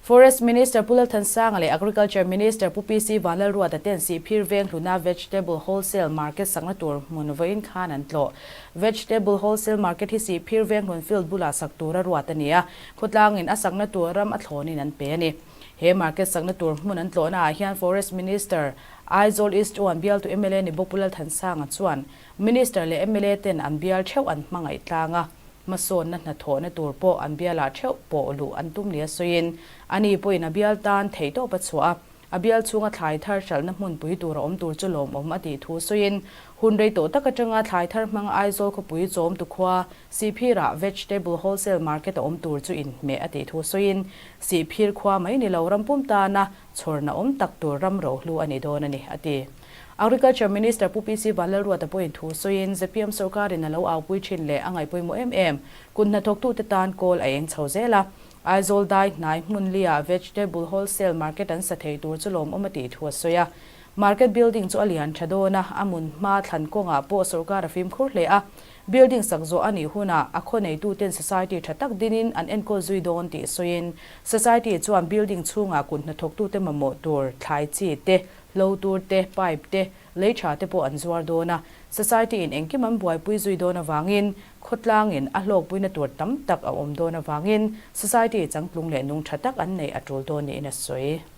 Forest Minister Pu Lalthansanga leh Agriculture Minister Pu PC Vanlalruata ten Sihphir veng hluna Vegetable Wholesale Market sakna tur hmun vawiin khan an tlawh. Vegetable Wholesale Market hi Sihphir veng hlun field bulah sak tura ruat a ni a, khawtlangin a sakna tur ram a thlawnin an pe a ni. He market sakna tur hmun an tlawhna ah hian Forest Minister Aizawl East One bialtu mla ni bawk Pu Lalthansanga chuan Minister leh mla ten an bial theuh an hmangaih tlang a, Hmasawnna hnathawhna tur pawh an bialah theuh pawh luh an tum nia sawiin, ani pawhin a bial tan theihtawp a chhuah a, a bial chhunga thlai thar hralhna hmunpui tur a awm tur chu lawmawm a tih thu sawiin, hun rei tawh tak atanga thlai thar hmanga Aizawl khawpui chawmtu khua Sihphirah Vegetable Wholesale Market a awm tur chu inhmeh a tih thu sawiin, Sihphir khua mai ni lo rampum tana chhawrna awm tak tur ram rohlu a ni dawn a ni, a ti. Agriculture Minister Pu PC Vanlalruata pawhin thu sawiin zpm sorkarin a lo aupui thin leh a ngaihpawimawh em em. Kut hnathawktute tan kawl a eng chho zel a. Aizawl dai hnai hmun lia vegetable wholesale market an sa thei tur chu lawmawm a tih thu a sawi a. Market building chu a lian tha dawn a, a mun hma thlan kawngah pawh sorkar a fimkhur hle a. Building sak zawh a nih hunah a khaw neituten society tha tak dinin an enkawl zui dawn tih sawiin society chuan building chhungah kut hnathawktute mamawh tur thlai chi te, Hlo tur te, pipe te, lei tha te pawh an zuar dawn a, society in engkim an buaipui zui dawn avangin khawtlangin a hlawkpuina tur tam tak a awm dawn avangin society changtlung leh nung tha tak an neih a tul dawn niin a sawi.